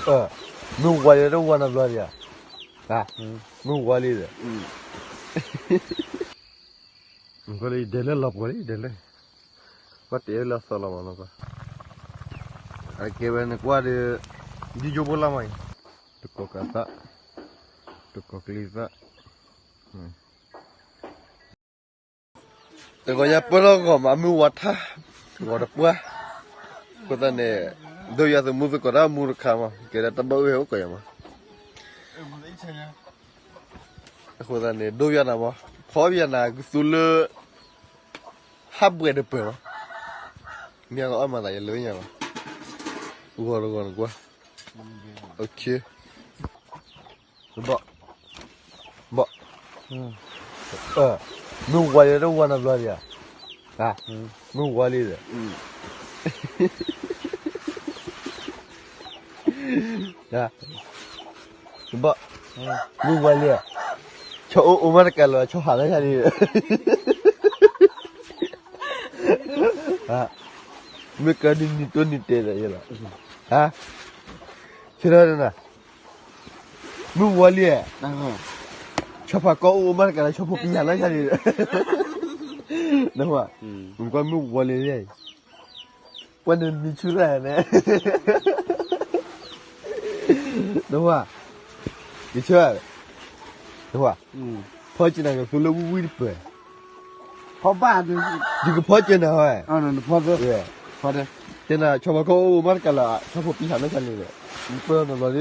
မ့ၢ်ဝါလံတဝါနဘျီဒံးဧါ, မ့ၢ်ဝါလံဒီး, နကွၢ်လၢယဒဲလၢလီၤပှီၤလံ ယဒဲလၢ, ကွၢ်တဲလၢအသီလီၤမးနီၤ, အကဲဝဲနကွၢ်ဒီး, ဒ်ယိဖိလၢ်မးအံၤ, တကိးကးသၣ်, တကိးကလံၤသၣ်, တဂီၤညါပၢၢ်ထီၣ်ဂီၤမး မုၢ်ဝါထါ, ဂီၤတပှၢ်, အဃိသတးန့ၣ်, ဒိၣ်ယၤသမူသကိးတၢ်မူတခါမး ကဲဒၣ်တၢ်ဘၣ်အိၣ်ဟဲအိၣ်ကိးယၤမး, အဃိသတးန့ၣ် ဒိၣ်ယၤနၤမး, ဖီဘၣ်ယၤနၤ ကသူလၢ ဟးဘှဲးတပၢၢ်လီၤ, မ့ၢ်အကအီၣ်မၤသးယလဲၤဝဲညါလီၤ, ဂီၤတဂီၤနကွၢ်, ဘီၣ်, ဘီၣ်, မ့ၢ်ဝါလံတဝါနဘျီဒံးဧါ, မ့ၢ်ဝါလံဒီး, ဘီၣ်, မ့ၢ်ဝါလံဧါ, ဆီအိၣ်အိၣ်မးတကးလီၤ ဆီဟးလၢယၤလံ, မ့ၢ်ကဒ်နံၤတိၢ်နံၤတဲာ်ဒီးယဲလီၤ, ဆၢထၢၣ်နၤ, မ့ၢ်ဝါလံဧါ, ဆီဖးကီၢ်အိၣ်အိၣ်မးတကးလီၤ ဆီဖိပံဟးလၢယၤလံ, နကွၢ်မ့ၢ်ဝါလံဧါ, ပှၤန့ၣ်မံဆူၣ်တၢ်န့ၣ်, နကွၢ်, ယဆၢ, နကွၢ်, ဖီကနၤကသူလၢဝံၣ်ဝံၣ်တပၢၢ်, ဖီဘၣ်, ယကဖီကနၤဝဲ, ကနၤ ဆီဖးကီၢ်အိၣ်အိၣ်မးတကးလီၤ ဆီဖိပံဟးလၢယၤလံဒီး, နပၢၢ်နလီၤဒ် န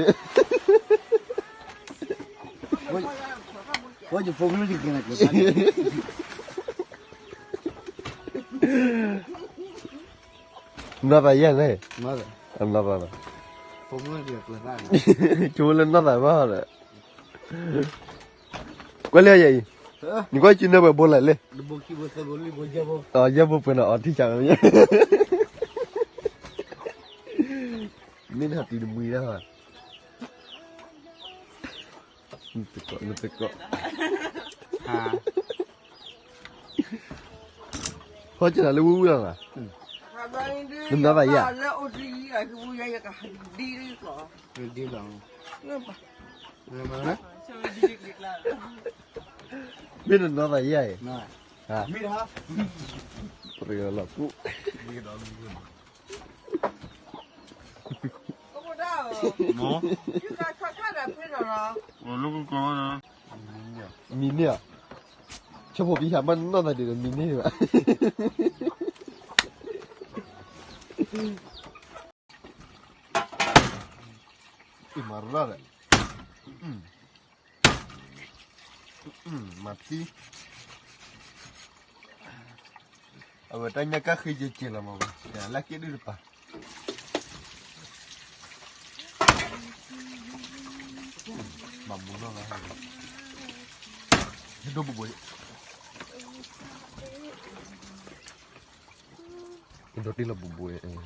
ီၢ်သးယဲၢ်န့ၣ်, ဆိလၢနီၢ်သးဘၣ်ဒီး, ကွၢ်လၢယၤအံၤ, နကွၢ်စုနၢ်ပှဲၤဘိလဲၣ်လၢ, ယဲၢ်ဘိပှဲၤနီၤ အီထံၣ်ဆၢ, မ့ၢ်နဟးတုၤတမှံဒၣ်, နတကိး, ဖီကနၤလၢဝံၣ်ဝံၣ်လီၤ, နနီၢ်သးယဲၢ်, မ့ၢ်နနီၢ်သးယဲၢ်အံၤ, ပရၢလီၤပူၤ မံန့ၢ်, ဆီဖိပံဟးမးနီၢ်သးဒ်ဒီးမံန့ၢ်ဘၣ်, မၤရၢ်ဒီး, မၤသံ, အဝဲတၢ်ညါကၢ်ဃ့ကဲကဲလီၤမးဝဲ, လၢက့ဒုတပၤ, မၤမူနီၢ်လီၤ, ဒိၣ်ဘူးဘူး, ဒိၣ်တ့ၢ်လီၤဘူးဘူး, လီၤ,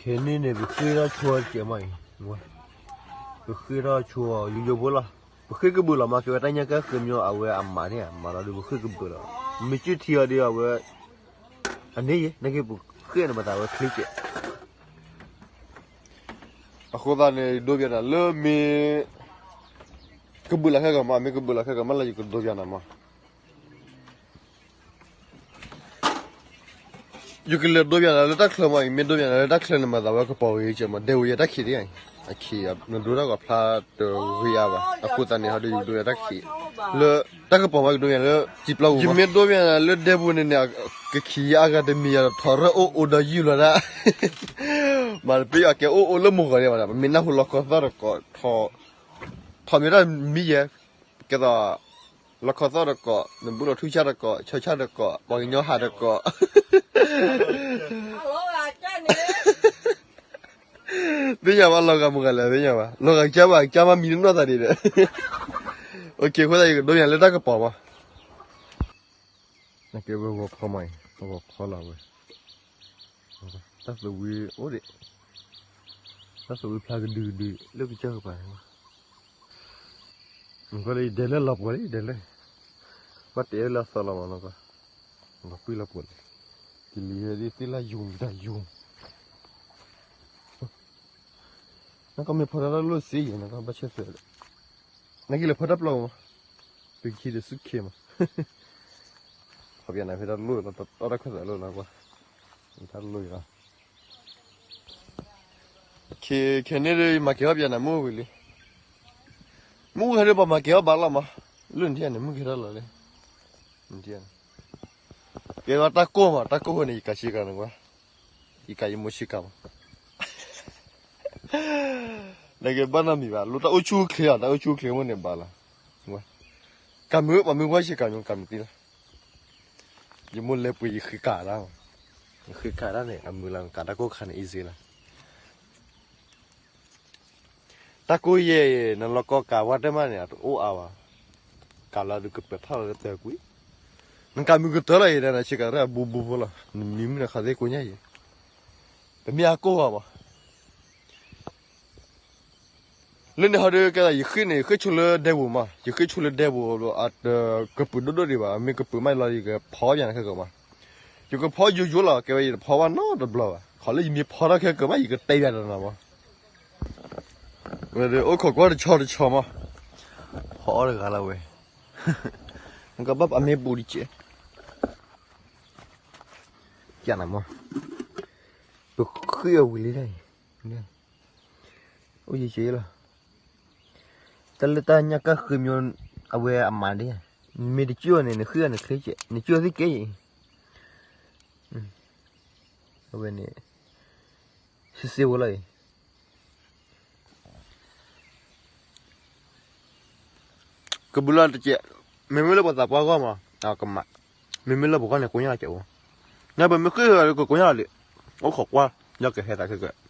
ခဲန့ၣ်န့ၣ် ပဃ့ထီၣ်ဆိအီၤကဲမးအံၤ, ပဃ့ထီၣ်ဆိအီၤယိယိဖိလီၤ, ပဃ့ကဘုးလီၤမး ကဲဝဲတၢ်ညါကၢ်ဃ့မညီ အဝဲအမၤန့ၢ် မၤလီၤဒီး ပဃ့ကဘုးလီၤ, မ့ၢ်ကၠံၣ်ထံအီၤဒီး အဝဲ အန့ၣ်ယဲ နက့ပဃ့န့ၣ် ပသးဝဲချ့ကဲး, အဃိသတးန့ၣ် ဒိပၠးနၤလၢမ့ၢ် ကဘုးလီၤခဲကမး မ့ၢ်ကဘုးလီၤခဲကမးလၢယကဒိပၠးနၤမး, ယကလဲၤဒိပၠးနၤလၢတၢ်ချၢမး ယမ့ၢ်ဒိပၠးနၤလၢတၢ်ချၢန့ၣ် မၤသးဝဲကပီၤဂ့ၤကဲးမး ဒဲဝဲယဲတၢ်ခံးဒ်အံၤ, အခံး နဒိတၢ်ဂီၤဖျါတဂ့ၤအါဘၣ်, အဃိသတးန့ၣ် ဟီဒီးယကဒိပၠးတၢ်ခံး လၢတၢ်ကပီၤမး ယကဒိပၠးလၢစံာ်ပျီပူၤ, ယမ့ၢ်ဒိပၠးနၤလၢဒဲပူၤန့ၣ်န့ၣ် ကခံးယဲအါဂၤတမံၤယၤဒီး ထီၣ်ရၢၣ်အိၣ်အိၣ်ဒီးယုၢ်လီၤဒၣ်, မ့ၢ်တပ့ၢ်အကဲအိၣ်အိၣ်လၢမိၢ်ဂီၤဒံးဘၣ်ဒီး ပမ့ၢ်နၢ်ဟူလီခီသီၣ်တကိး ထီၣ်မ့ၢ်တၢ်မံယဲ, ကဲသိး လီခီသီၣ်တကိး နဘူးလီၤထူၣ်ဆၣ်တကိး ဆၢဆၣ်တကိး ပှၤကညီဟးတကိး, အလီၤဂာ်ကဲန့ၣ် သ့ၣ်ညါဘၣ်လီၤဂာ်မုၢ်ဂၤလဲၣ် သ့ၣ်ညါဘၣ် လီၤဂာ်ကစၢ်ဘၣ် ကစၢ်မးမံတနီၢ်သးဒံးဒီး အဃိသတးယကဒိးယၤလၢတၢ်ကပီၤမး နကဲဝဲဂီၤခီမးအံၤ ဂီၤခီလီၤဝဲ တၢ်သဝံအိၣ်ဒံး တၢ်သဝံဖျါကဒုကဒု လၢကစၢၢ်ကပၤန့ၣ် နကွၢ်လၢယဒဲလၢလီၤပှီၤလံ ယဒဲလၢ ဘၣ်တဲလၢအသီလီၤမးနီၤကွၢ် လီၤပှံၢ်လီၤပှီၤလံ ကလံၤဟဲဒ်သ့ၣ်လၢယိၤတၢ်ယိၤ နကမ့ၢ်ဖီတၢ်လိၣ်စ့ယဲၢ် နကဘၣ်ဆၢၣ်သွဲးလၢ နကလဲၤဖီတၢ်ပျီမး ပခံဒီးဆူၣ်ခ့မး ဖီပယၤနၤဖဲတၢ်လိၣ်လီၤ တၢ်တၢ်ခွဲးသးလိၣ်လီၤကွၢ် တၢ်လိၣ်အံၤလီၤ ခဲန့ၣ်ဒီး ယမၤကဲၤထီၣ်ပယၤနၤမုၢ်ဝံၤလံ မုၢ်ဟဲဒီးပှၤမၤကဲၤထီၣ်ဘၣ်လီၤမး လၢနထံၣ်န့ၣ် မုၢ်ကဲထီၣ်လီၤလံ နထံၣ်န့ၣ် ကဲထီၣ်တၢ်ကိၢ်မး တၢ်ကိၢ်ဃိန့ၣ် ယကၤဆ့ကၤနကွၢ် ယကၤယမိၢ်ဆ့ကၤမး နကဘၣ်နီတမံၤဘၣ် လိၣ်တၢ်အိၣ်ဆူၣ်အိၣ်ချ့လီၤ တၢ်အိၣ်ဆူၣ်အိၣ်ချ့မ့ၢ်န့ၣ်ဘၣ်လီၤ ကၤမုၢ် ပှၤမုၢ်ကွၢ်ဆ့ကၤမ့ၢ် ကၤမုၢ်သံလီၤ ယမိၢ်လဲၤပှ့ၤယဃ့ကၤတၢ်မး ယဃ့ကၤတၢ်န့ၣ် အမုၢ်လၢ်ကၤတၢ်ကိၢ်ခါန့ၣ် easy လီၤ တၢ်ကိၢ်ယဲၢ် နလီၤကီကၤဝါတၢ်မးန့ၣ် အတအိၣ်အါဘၣ် ကၤလီၤဒုးကပၢၤထီၣ်လီၤလၢတၢ်ကွံ နကၤမုၢ်ကတၢၢ်လီၤအံၤ နဆ့ကၤတၢ်အဘူးဘူးဖိလီၤ နမံမုၢ်နခးသ့ၣ်ကိညါအံၤ ပမ့ၢ်အကိၢ်ဂီၤမး လၢန့ၣ်ဟီဒီး ကဲသး ယဃ့န့ၣ် ယဃ့ဆိလၢဒဲပူၤမး ယဃ့ဆိလၢဒဲပူၤ အတကပုာ်ဒိၣ်ဒိၣ်ဒံးဘၣ် မ့ၢ်ကပုာ်မးလီၤ ယကဖီဘၣ်နၤခဲကမး ယကဖီယိယိလီၤ ကဲဝဲယတဖီဘၣ်နီတဘျီဘၣ် ခီလၢယမ့ၢ်ဖီထီၣ်ခဲကမး ယကတဲယၤတနီၤမး အိၣ်ခိးကွၢ်တဆီတဆီမး ဖီအီၣ်တဂၤလီၤဝဲ နကဘၣ်ပာ်မ့ၢ်ပူၤတကဲး ကနၤမး ပဃ့အီၤဝံၤလံတၢ်အံၤ အိၣ်ယံၤက့လီၤ တၢ်လၢတၢ်ညၣ်ကၢ်ဃ့မ့ၢ် အဝဲအမၤဒ် မ့ၢ်တကၠိၣ်န့ၣ် နဃ့အီၤနချ့ကဲး နကၠိၣ်သ့ၣ်ကဲအံၤ အဝဲန့ၣ် စ့စ့ဝဲလီၤအံၤ ကဘူးလီၤတကဲး မ့မ့ၢ်လၢပှၤသးပှၢ်ဂီၢ်မး အကမၤ မ့မ့ၢ်လၢပဂီၢ်န့ၣ် ကိညါကဲးဝဲ ညါပမ့ၢ်ဃ့ၢ်လၢကကိညါလီၤလံ အိၣ်ခိးကွၢ် ယကဟဲသးခဲကဲး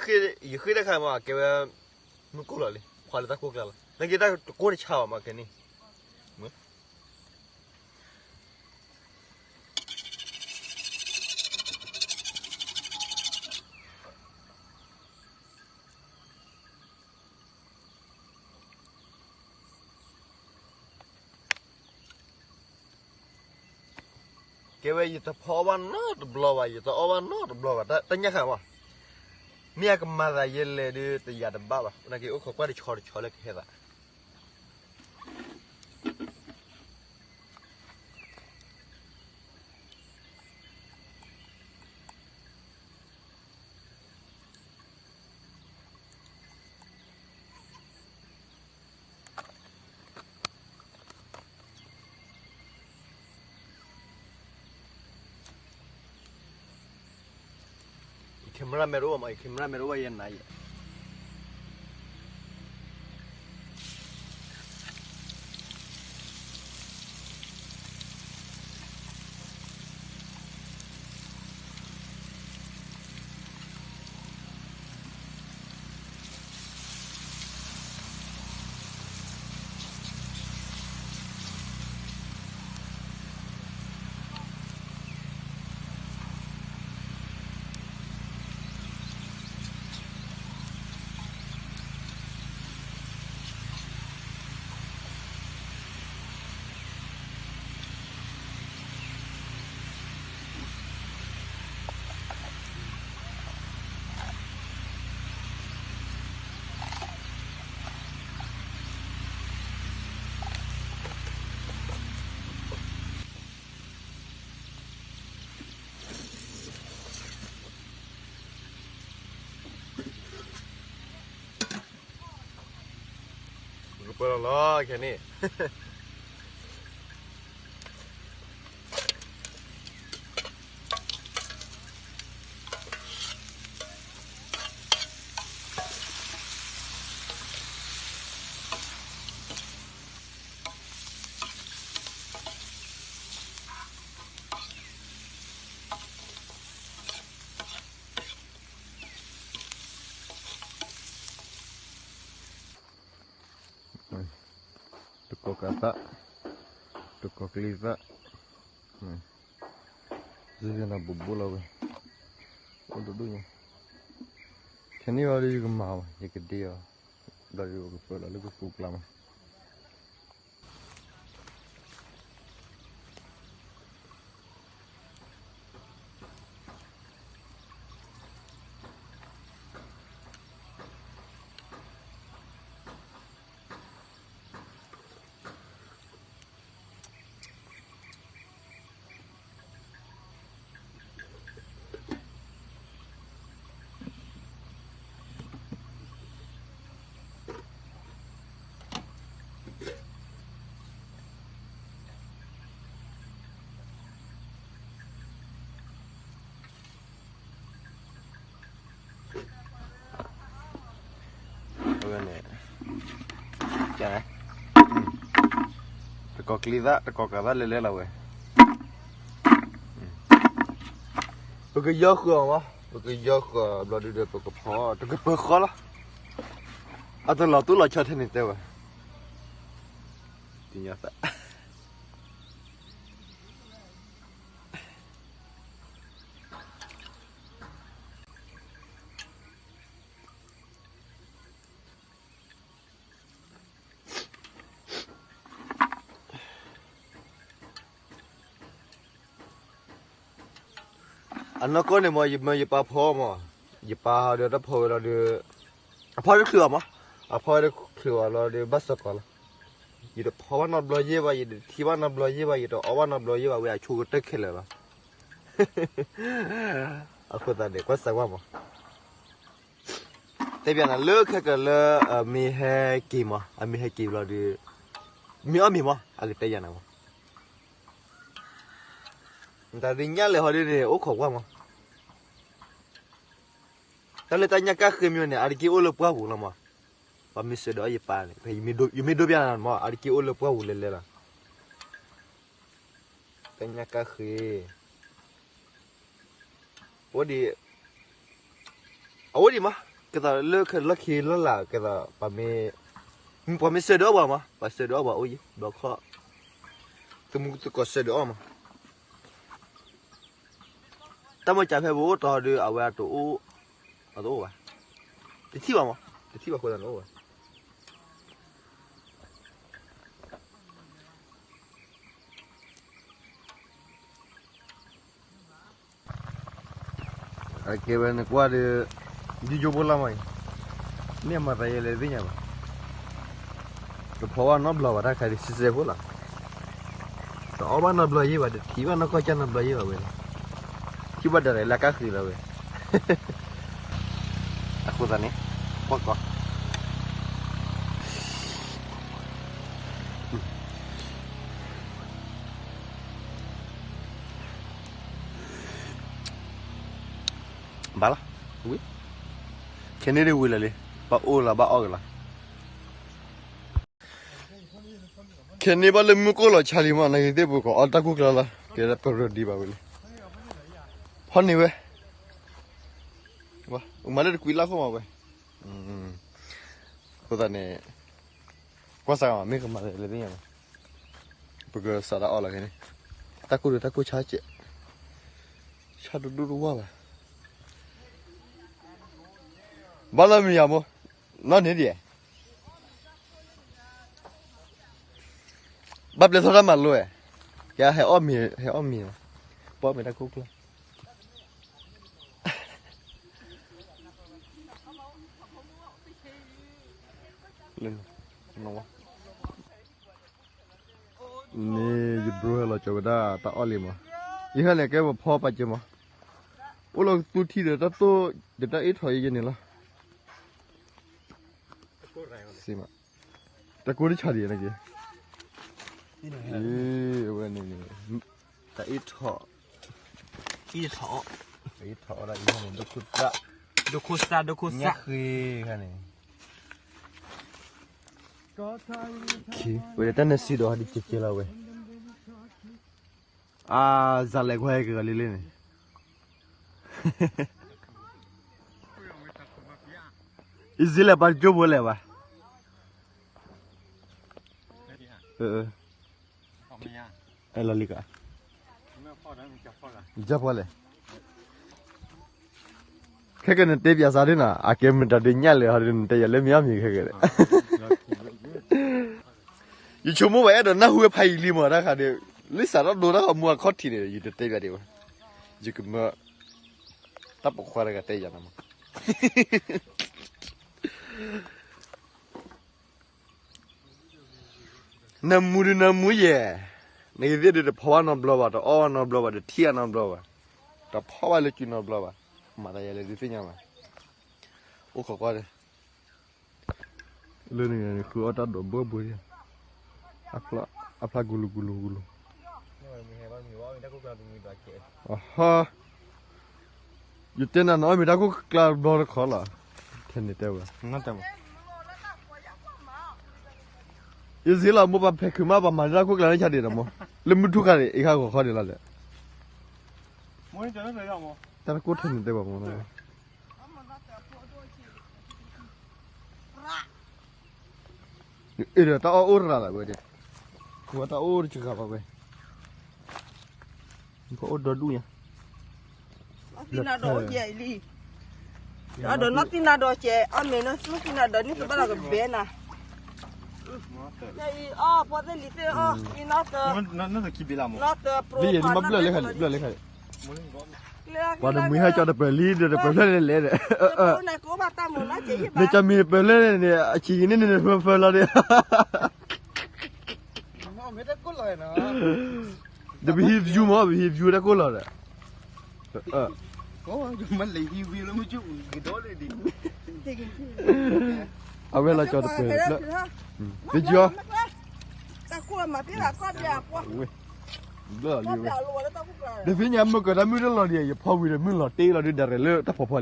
ဃ့ ယဃ့တၢ်ခါမး ကဲဝဲ မုၢ်ကိၢ်လီၤလံ ဖီလၢတၢ်ကိၢ်ကျါလီၤ နာ်က့တၢ်တကိၢ်တဆါဘၣ်မးကဲန့ၣ် ကဲဝဲယတဖီအီၣ်ဘၣ်နီတဘျီဘၣ် ယတအီၣ်ဘၣ်နီတဘျီဘၣ် တၢ်ညၣ်ဃာ်မး မ့ၢ်အကမၤသးယဲလဲၣ်ဒီးတယာ်တဘၣ်ဘၣ် နာ်က့အိၣ်ခိးကွၢ်တဆီတဆီလၢကဟဲသး camera man တအိၣ်ဘၣ်မး camera man တအိၣ်ဘၣ်ယဲနၤယဲ ကပၢလီၤလီၤခဲန့ၣ် တကိးကးသၣ်, တကိးကလံၤသၣ်, စ့ၢ်ကီးနဘိးဘိလီၤဝဲ, အိၣ်ဒိၣ်ဒိၣ်ညါ, ခဲန့ၣ်အီၤဒီးယကမၤအီၤ ယကဒ့အီၤ, ဘျီဒီးပကပၢလီၤလၢကသူကျါမး အဝဲန့ၣ် တကိးကလံၤသၣ် တကိးကးသၣ်လဲၤလဲၤလီၤဝဲ, ပကယီၤဃုာ်အီၤမး ပကယီၤဃုာ်အီၤဘျီဒုဒီး ပကဖီတကပၢၤဃီလီၤ, အတလီၤတူၢ်လီၤဆီထဲန့ၣ်တဲဝဲ, တညီသၣ် အနီၢ်ကီၢ်န့ၣ်မး ယမၢယပၢ်ဖီမး, ယပၢ်ဒီးတၢ်ဖီဝဲလီၤဒီး အဖီတချုးအီၤမး, အဖီတချုးအီၤလီၤဒီး ဘၣ်စၢၤကီးလီၤ, ယတဖီဘၣ်နီတဘျီယဲၢ်ဘၣ်, ယတထံၣ်ဘၣ်နီတဘျီယဲၢ်ဘၣ်, ယတအီဘၣ်နီတဘျီယဲၢ်ဘၣ်, ဝဲအဆိကတၢၢ်ခဲလၢာ်လီၤ, အဃိသတးန့ၣ် ကွၢ်စၢၤကွၢ်မး တဲပျးနၤလၢခဲကၢၤလၢ အမ့ၢ်ဟဲက့ၤမး, အမ့ၢ်ဟဲက့ၤဘျီဒီး မ့ၢ်အီၣ်မ့ၤမး အကတဲယၤနၤမး, တၢ်ဒုးညၣ်လဲၤဟီဒုန့ၣ် အိၣ်ခိးကွၢ်မး, တၢ်လၢတၢ်ညၣ်ကၣ်ဃ့မ့ၢ်န့ၣ် အါတက့ၢ်အိၣ်လၢပှၢ်ပူၤလီၤမး, ပှၤမ့ၢ်စၢၤဒီးအီၣ်ယပၢ်န့ၣ် ယမ့ၢ်ဒိပျးနၤမး အါတက့ၢ်အိၣ်လၢပှၢ်ပူၤလဲၤလဲၤလီၤ တၢ်ညၣ်ကၣ်ဃ့, အိၣ်ဒံး, အအိၣ်ဒံးမး, ကဲသိးလၢလီၢ်ခံလီၢ်လၤ ကဲသိး ပှၤမ့ၢ်စၢၤဒီးအီၣ်ပှၤမး, ပှၤစၢၤဒီးအီၣ်ပှၤအိၣ်ယံၤ ဘျီခီ, သမူသကိးစၢၤဒီးအီၣ်မး, တၢ်မၤစၢၤဖဲပအိၣ်တီဒီး အဝဲအတအိၣ်, အတအိၣ်ဘၣ်, တထံၣ်ဘၣ်မး, တထံၣ်ဘၣ်ဃိသတးတအိၣ်ဘၣ် အကဲဝဲနကွၢ်ဒီး ဒ်ယိဖိလၢ်မးအံၤ, မ့ၢ်အမၤသးယဲလဲၣ်သ့ၣ်ညါဘၣ်, တဖီဘၣ်နီတဘျီဘၣ် တၢ်ခါဒ်စဲးစဲးဖိလီၤ, တအီဘၣ်နီတဘျီယဲၢ်ဘၣ် တထံၣ်ဘၣ်နီၢ်ကီၢ်ကၢ်နီတဘျီယဲၢ်ဘၣ်ဝဲန့ၣ်, ထံၣ်ဘၣ်ဒၣ်လဲာ်လၢကၣ်ဃ့လီၤဝဲ, အဃိသတးန့ၣ် ကွၢ်ကီး ဘၣ်လီၤ, ဝံၤ, ခဲန့ၣ်ဒ်ဝံၤလၢာ်လံ, ဘၣ်အိၣ်လီၤဘၣ်အီၣ်က့ၤလီၤ, ခဲန့ၣ်ဘၣ်လၢမုၢ်ကိၢ်လီၤဆါလံမး နဂ့ၤသ့ၣ်ပူၤကီးအီၣ်တၢ်ကူၣ်ကျါလီၤ, ကဲဒၣ်ပရၢဒံးဘၣ်ဝဲလံ, ဖီန့ၢ်ဝဲ, မၤလၢတကွံလၢ်ခိၣ်မးဝဲ, အဃိသတးန့ၣ် ကွၢ်စးမး မ့ၢ်ကမၤလဲၣ်သ့ၣ်ညါဘၣ်, ပကစးတၢ်အီၣ်လီၤခဲန့ၣ်, တၢ်ကူၣ်ဒီးတၢ်ကူၣ်ဆါကဲး, ဆါတဒူၣ်တဝၢ်ဘၣ်, ဘၣ်လၢမုၢ်ယၤမိၢ်, နီၢ်န့ၣ်ဒ် ဘၣ်ပျဲထီၣ်တၢ်မၤလိဝဲ, ကဲဟဲအီၣ်မ့ၤ, ဟဲအီၣ်မ့ၤ, ပီၣ်မ့ၤတၢ်ခိၣ်ကျၢၢ်, န့ၣ် ယဘြိဟဲလီၤကၠီၤဝဲဒၣ် တၢ်အီၣ်လံမး, ယဟဲန့ၣ်ကဲပဖီပာ်စၢၤမး, အိၣ်လီၤကသူထံဒီးတၢ်တိၢ်, ဒီးတၢ်အ့ၣ်ထီၣ်ယဲယဲန့ၣ်လီၤ, စံမး တၢ်ကိၢ်တဆါဒံးနက့ၤ, အဝဲန့ၣ်န့ၣ်, တၢ်အ့ၣ်ထီၣ်, အ့ၣ်ထီၣ်, တၢ်အ့ၣ်ထီၣ်ဒ်အံၤန့ၣ် ဒိၣ်ခိၣ်သၣ်, ဒိၣ်ခိၣ်သၣ် ဒိၣ်ခိၣ်သၣ်, ညၣ်ဃ့ခါန့ၣ်, ဝဲဒၣ်တၢ်နၢၤစံဒီးဟဲဒ်ကဲကဲလီၤဝဲ, အါ, စးလဲၤခွဲကဂၤလံလံန့ၣ်, အံၤစ့လဲၤပှၤတကၠိဖိလဲၣ်ဘၣ်, အဲလီၤလံက, ကၠီဖီလဲၣ်, ခဲကနတဲပၠးစးဒ်နီၤ အကဲမတၤဒုးညၣ်လဲၣ်ဟီဒုး နတဲယၤလၢမ့ၢ်အီၣ်မ့ၢ်ခဲကနံၣ်, ယဆိကမိၣ်ဘၣ်အဲၣ်ဒိးနၢ်ဟူဝဲဖးယံာ်လံမး တၢ်ဃးဒီး, လၢစးထီၣ်ဒိတၢ်ဂီၤမူအခီၣ်ထံးန့ၣ် ယတတဲပၠးဒံးဘၣ်, ယကမၢ, တၢ်ပိာ်ခွါတဂၤတဲယၤန့ၣ်မး နၢမူဒုးနၢမူယဲၢ်, နကသ့ၣ်ဒုးတဖီဘၣ်နီတဘျီဘၣ်, တအီၣ်ဘၣ်နီတဘျီဘၣ်, တထံၣ်ဘၣ်နီတဘျီဘၣ်, တဖီဘၣ်လၢစုနီတဘျီဘၣ်, မၤသးယဲလဲၤဒုးသ့ၣ်ညါဘၣ်, အိၣ်ခိးကွၢ်ဒီး, လၢန့ၣ်ဃုအီၣ်တၢ်ဒိးဘၢဘၢ, အဖျါကူလူကူလူကူလူ, ဟီ, ယတဲနၤနအီၣ်မ့ၤတၢ်ခိၣ်ကျါဘျီတခီလီၤ, ထဲန့ၣ်တဲဝဲ ယစ့လီၤမိၢ်ပၢ်ဖဲးခုးမး ပှၤမၤတၢ်ခိၣ်ကျါလၢဆါဒံးဒီးမိၢ်, လၢမုၢ်ထူၣ်ခါန့ၣ် အံၤခါဂီၤခီဒံးလီၤဒီး, တၢ်တကိၢ်ထဲန့ၣ်တဲဘၣ်မိၢ်, အ့ၣ်ဒီးတၢ်အီၣ်အိၣ်တရၣ်လၢၤဝဲဒၣ်, ကွၢ်တၢ်အိၣ်တစှၤဘၣ်ဝဲ, အိၣ်ဒီဒူၣ်ညါ နီၢ်သံနၤဒီးအိၣ်ယဲၢ်လံ, ဒီးနီၢ်သံနၤဒီးကဲ အီၣ်မ့ၤနီၢ်သံနၤဒီးန့ၣ် ကဘၣ်လီၤကဘဲနၤ, အီၣ်ပှၤသ့ၣ်လံၤသ့ၣ်အီၣ် အံၤနီၢ်တ, နီၢ်တ, လံယဲၢ်န့ၣ်မ့ၢ်ဘျၢၣ်လၢခါန့ၣ် ဘျၢၣ်လၢခါန့ၣ်, ပှၤတမှံၤဟဲကၠီတပၢၤလံ ဒီးတပၢၤဖျၢၣ်န့ၣ်လဲၣ်ဒီး, နကၠီမ့ၢ်တပၢၤဖျၢၣ်န့ၣ်န့ၣ် အဆံးယံၤန့ၣ်န့ၣ် နဖၢဖၢလီၤဒီး ဒီးပဟံးယူမး ပဟံးယူတၢ်ကိၢ်လီၤဒီး, အဝဲလီၤကၠီတပၢၤလံ, ပယီၤ, ဘျၢၣ်လံဝဲ, ဒ်သိးညါမ့ၢ်ကတၢ်မုၢ်တလီၤဒီး ယဖီဝံၤဒီးမုၢ်လီၤတ့ၢ်လီၤဒုး ဒၣ်ရဲၣ်လၢတၢ်ဖီဖီလံ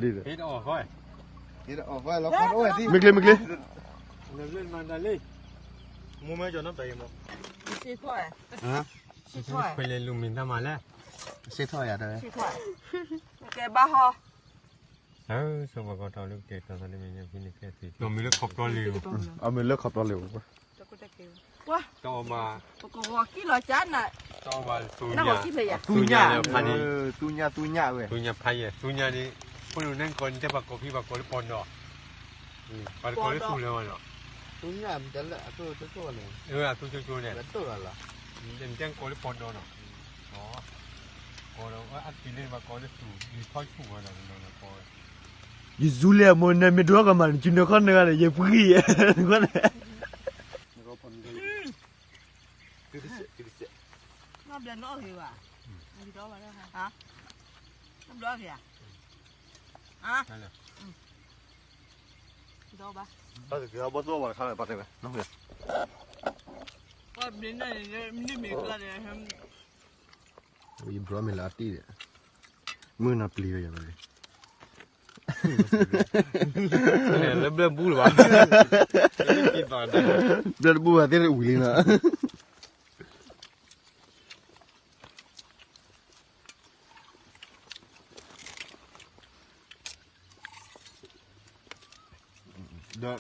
ဒီး, မ့ၢ်ကျ့ မ့ၢ်ကျ့, စ့ထီၣ်ယၤ, ကဲဘၣ်ဟီ, မ့ၢ်လၢခီပျီလ့ၤ, အမ့ၢ်လၢခီပျီလ့ၤ, ပကဝီၤကံၣ်လီၤကၠါနၤ, သူညါ, သူညါဝဲ, သူညါန့ၣ်, ဖိလူၤနဲၣ်ကီးန့ၣ် တဲပှၤကိးဖံပှၤကိးလၢပီဒီး, ပှၤတကိးလၢသူလၢၤဘၣ်နီၤ, သူညါ, အသူကၠိကၠိန့ၣ်, အသူကၠိကၠိန့ၣ်, တဲကိးလၢပီဒီးနီၤ, ကိးဒီးအါတက့ၢ်လၢပှၤကိးလၢသူ, ယဖီဆူၣ်ဝဲဒီး, ယဇူလဲၣ်အမိၢ် နမ့ၢ်ဒိၣ်ထီၣ်ကမၤန့ၣ် စုနၢခီၣ်နဂၤန့ၣ် ယပှံၤယဲၢ်, နီၢ်ဘျီနီၢ်ဂ့ၤဘၣ်, နီၢ်ဘျီနီၢ်ဂ့ၤဧါ, ဒီးဘၣ်, ဘၣ်တက့ၢ် ဘၣ်သိၣ်ဝဲတခါလၢပှၤတဲဝဲ, နီၢ်ဘျီန့ၣ်, ယဘျီမ့ၢ်လၢအတ့ၢ်ဒီး, မုၢ်နၤပျံၤဝဲယၤဝဲ, လၢဘျၢၣ်ဘူၣ်လၢၤဘၣ်, ဘျၢၣ်တဘူၣ်ဘၣ်သ့ၣ်ဝံၤလံနီၤ ဒီး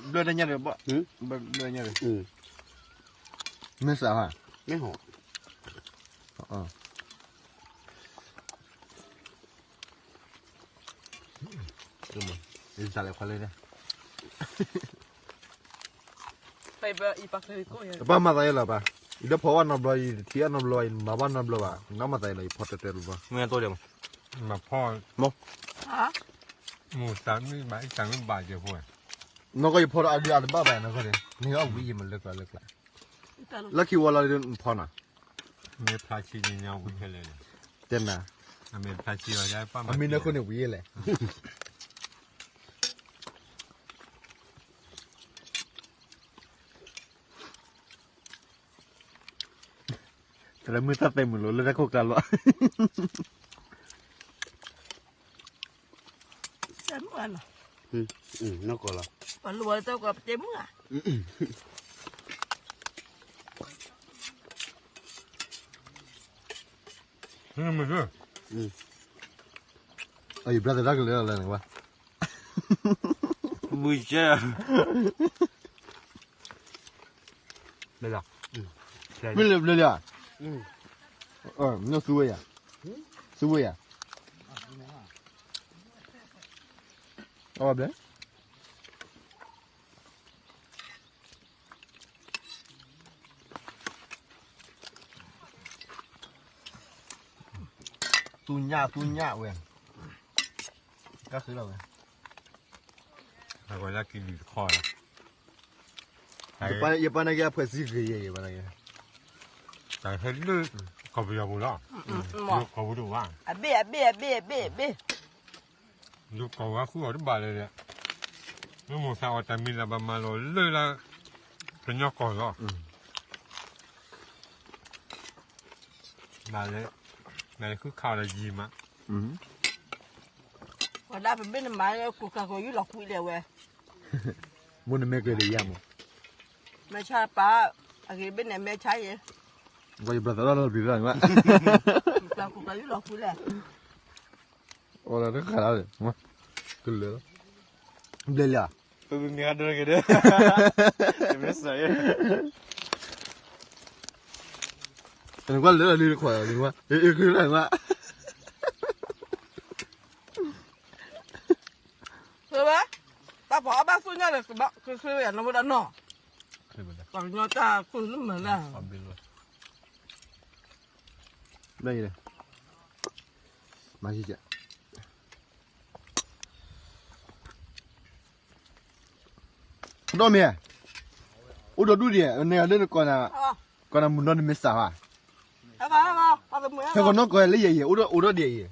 ဘျၢၣ်တညၣ်ဒီးဘၣ်, ဘျၢၣ်တညၣ်ဒီး, မ့ၢ်စးဟါ, မ့ၢ်ဟီ, စးလဲၤခွါလၢန့ၣ်, ပၢ်မၤသးယဲလီၤပၢ်, ယတဖီဘၣ်နီတဘျီ, ယတထံၣ်ဘၣ်နီတဘျီဘၣ်, ယမၤဘၣ်နီတဘျီဘၣ်, နမၤသးယဲလီၤ ယဖီတဲတဲတဘျီ, မ့ၢ်အတိၢ်ဒီးမး, မၤဖီ, မ့ၢ်, မ့ၢ်သးမ့ၢ်ဘၣ်, သးမ့ၢ်ဘၣ်ကဲဖိ, နီၢ်ကီၢ်ယဖီဒီးအဒုးအတဘၣ်ဘၣ်နီၢ်ကီၢ်န့ၣ်, မ့ၢ်အီၣ်ဝံၤယမၤလၢကျါလၢကျါ, လၢခံဝီလီၤဒုးနဖီနီၤ, မ့ၢ်ဖျါဆံန့ၣ်ညါဝံၤခဲလၢာ်န့ၣ်, တဲနၤ, အမ့ၢ်ဖျါဆံဘၣ်, အမ့ၢ်နၢ်ခိၣ်န့ၣ်ဝံၤလဲၣ်. တရၢမုၢ်သၣ်သဲမုၢ်လီၤ လၢတၢ်ခိၣ်ကျါလီၤ. နီၢ်ကီၢ်လီၤ. ပှၤလိၣ်ဝဲတၢ်ကီပတဲမုၢ်ဧါ. ယဘျါသရၣ်ကလဲၤလီၤလၢနကဘၣ် ဘုကဲ မ့ၢ်လၢဘျၢလၢ နီၢ်သူဝဲယၤ, သူဝဲယၤ, အဘျဲ သူညၣ် သူညၣ်ဝဲ, ကဃုလီၤဝဲ, အဝဲလၢကံၤလံၤတခီလီၤ, ယပာ်နာ်က့အဖှဲးစံဂ့ၤယဲ ယပာ်နာ်က့, တၢ်ဟဲလၢကီၢ်ပယီၤပူၤလီၤ, ကီၢ်ပူၤတအိၣ်ဘၣ်, အဘ့ၣ် အဘ့ၣ် အဘ့ၣ် အဘ့ၣ် အဘ့ၣ် ယကီၢ်ဝဲဃုအီၤတဘၣ်လၢၤဒီး, မ့ၢ်မိၢ်သးအီၤတၢ်မံၤလၢ်ဘၣ်မၤလီၤလၢလၢ ကညီကီၢ်လီၤ, ဘၣ်လၢ ဘၣ်လၢဃုခးအီၤဒီးယံာ်မး, ဝဲဒၣ်ပဘ့ၣ်နမၤလၢကူၣ်ကၤကူၣ်ယူၢ်လီၤကွံာ်လဲၣ်ဝဲ, မိၢ်နမဲကဲၤဒီးယၤမး, မဲာ်ဆါပာ်, အဂ့ၤဘ့ၣ်န့ၣ်မဲာ်ဆါယဲ, ယဘျီသးလီၤလီၤပျံၤလီၤ, ကူၣ်ကၤကူၣ်ကၤယူၢ်လီၤကွံာ်လဲၣ် အိၣ်လၢတခါလၢ်, ကလၢာ်လီၤ, ဘျဲၣ်လံဧါ, ပမ့ၢ်ဂၤဒိးက့ၤဒီး, မ့ၢ်စၢၤယဲ, နကွၢ်လၢလီၤလံတခွါလီၤ, နကွၢ်, အ့ၣ် အ့ၣ် ကလၢာ်နကွၢ်, ဘၣ်, တၢ်ပှၤအီၣ်ဘၣ်သူၣ်ညါဒီး ကဘၣ်ကဃ့ဝဲယၤနီၢ်မ့ၢ်ဒီးနီၢ်, ပှၤကညီတၢ်သူၣ်လၢမုာ်လၢ်, ဘၣ်ယဲ, မၤယကဲ ဒီးမ့ၢ်, အိၣ်ဒီးဒူၣ်ဒံး နဂၤလၢနကီၢ်နၤ, ကီၢ်နၤမုၢ်နီၢ်နမ့ၢ်စၢ်ဟါ, ဟဲကီးနီၢ်ကီၢ်လၢယဲယဲ အိၣ်ဒီးဒံးယဲ,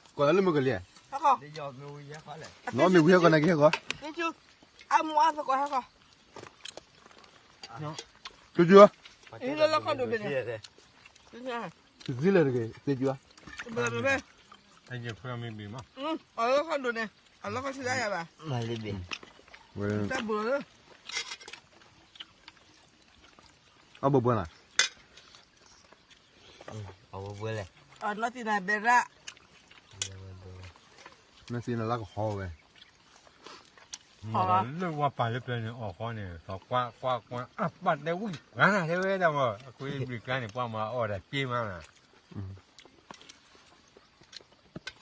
ကီၢ်နၤလၢမုၢ်ကလံၤ, နီၢ်မ့ၢ်ဝံၤဟဲကီးနၤက့ၤဟဲကီး, ကၠူကၠူ, ကၠူလဲၣ်တက့ၢ်, ကၠူ, အလၢခီဒိၣ်န့ၣ်, အလၢခီဆံးဒၣ်ယၤဘၣ်, တၢ်ဘိးလၢ အဘိဘိလၢ်, အဘိဘိလဲၣ်, အနီၢ်သံနၤဘဲရၣ်, နီၢ်သံနၤလၢကဟီဝဲ, လၢဝါပာ်လၢပျၢၤန့ၣ် အီၣ်ဃီန့ၣ် သီကွၢ်ကွၢ်ကွၢ် အပၢ်တဲဝံၣ်ပှၤနၤတဲဝဲဒၣ်မး အကွ့ဘျုးကျါန့ၣ် ပှၤမၤအီၣ်တၢ်က့မးနၤ,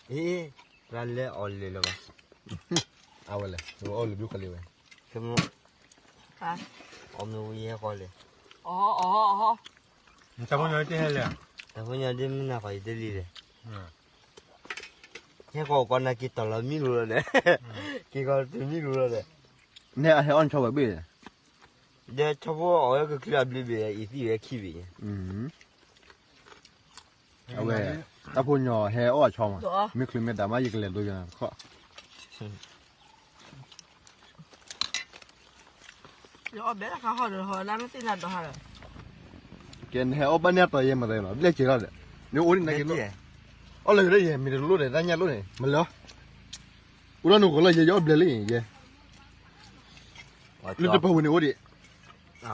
အ့ ပှၤလဲၤအီၣ်လၢာ်လၢၤဘၣ်, အဝဲလဲၣ် အီၣ်လၢာ်ဘျုးခီလံဝဲ, အီၣ်မ့ၢ်ဝံၤဟဲဃီလဲၣ်, တၢ်ဖိညီတဟဲလဲၣ်, တၢ်ဖိညီဒ်မနုၤဃီယတလံၤလဲၣ်, ဟဲဃီကီးနၤက့ၤတီၢ်လီၤမံလိၤလီၤဒီး, က့ၤကီးတုၤမံလိၤလီၤဒီး, နဲအဟဲအီၣ်နဆီဝဲဘ့ၣ်, ဒီးဆီဖိအီၣ်ဝဲကချံအဘျုးဘ့ၣ် အံၤသံၣ်ဝဲခံဘ့ၣ်ညါ, အဝဲ တၢ်ဖိညီဟဲအီၣ်အဆီမး, မ့ၢ်ချုးမ့ၢ်ဒၣ်မး ယကလဲၤဒိယနၤတခီ, ယအီၣ်ဘဲလၢခါဟီဒီးဟီလၢမ့ၢ်သ့ၣ်ညါဒီးဟီဒီး, ကဲနဟဲအီၣ်ဘၣ်န့ၣ်အတီၤယဲမၤသးလီၤ ဘျဲၣ်က့ၤလီၤဒီး, နအိၣ်ဒ်နၤက့ၤလိၣ်, အီၣ်လၢယဲမ့ၢ်တလိၣ်ဒီး တၢ်ညၣ်လိၣ်န့ၣ် မၤလၢ, အိၣ်ဒီးနဂီၢ်လီၤ ယဲယအီၣ်ဘျဲၣ်လံယဲ, လၢတပၢၤဝဲန့ၣ်အိၣ်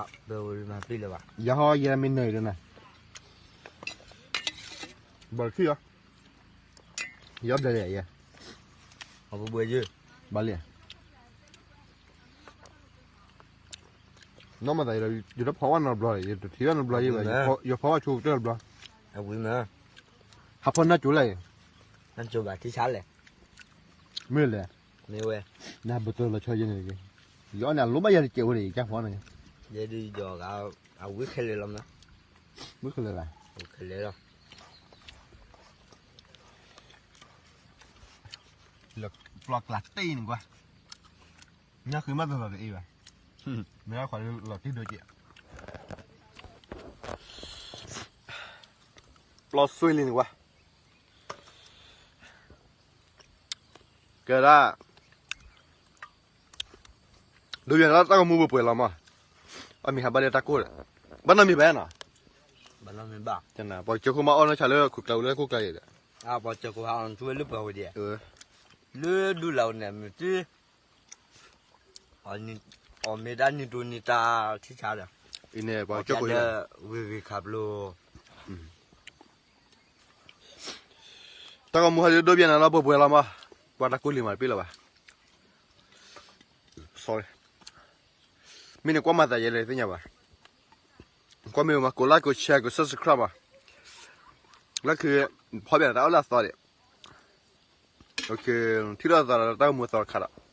ဒံး, ယဟီယဲမ့ၢ်နၢၤဒီးနၤ, ဘၣ်ခံလီၤ, ယအီၣ်ဘျဲၣ်လံယဲ, ဘၣ်လံ နီၢ်မၤသး ယတဖီဝဲနီတဘျီ, ယတထံၣ်ဝဲနီတဘျီယဲဘၣ်, ယဖီဝဲဆိကတၢၢ်တဘျီ, ဟးဖီနၢ်ကၠိလဲၣ်, နၢ်ကၠိဘၣ်ထံဆါလဲၣ်, မ့ၢ်လဲၣ်, နဘၣ်တၢ်လီၤဆီယဲန့ၣ်, ယအီၣ်န့ၣ် အလိၣ်ဘၣ်ယၤတကဲးဝဲန့ၣ် ယကၢ်ဖီန့ၣ်, ယဲဒ်ယီၤဂၤ, အဝံခဲလၢာ်လီၤမး, ဝံခဲလၢာ်လီၤ, ခဲလၢာ်လီၤ, ပျီကျါတ့ၢ်န့ၣ်ကွၢ် ညၣ်ဃုမးတလီၤတအ့ၣ်ဘၣ်, မ့ၢ်ခွါလၢလီၤတံၢ်ဒိက့ၤ, ပျီဆွ့လံန့ၣ်ကွၢ်, ကဲဒၣ်, ဒိယၤလၢတၢ်ကမူပှဲၤပှဲၤလီၤမး, အမံၤဟးဘၣ်လၢတၢ်ကိၢ်ဒီး, ဘၣ်နီတမံၤဘၣ်နီၤ ပှၤကၠိခိၣ်မးအီၣ်နီၢ်ဆါလၢခိၣ်ကျါဝံၤလၢခိၣ်ကျါအံၤဒီး, ပှၤကၠိခိၣ်ဟးအီၣ်ထူဝဲလၢပှၤဝံၤဒီး, လၢဒူလၢ်အီၤန့ၣ် မ့ၢ်တ, အီၣ်မ့ၢ်ဒၣ်နံၤတိၤနံၤတၢ်ထံဆါဒီး, အံၤန့ၣ်ပှၤကၠိခိၣ်လၢ, ဂ့ၤဂ့ၤခးဘျိ တၢ်ဂီၤမူဟါဒ်ဒိၣ်ဘၣ်နၤလီၤ ပှဲၤပှဲၤလီၤမး, ပှၤတၢ်ကူလံၤမးတပ့ၢ်လၢၤဘၣ်, မ့ၢ်န့ၣ်ကွၢ်မၤသးယဲလဲၣ်သ့ၣ်ညါဘၣ်, ကွၢ်မ့ၢ်မး ကိး like ကိး share ကိး subscribe မး, လၢခံ, ဖီဘၣ်တၢ်အၢၣ်လီၤသီဒံး, ထံၣ်လိာ်သးဒီးတၢ်ဂီၤမူသီတခါဒီး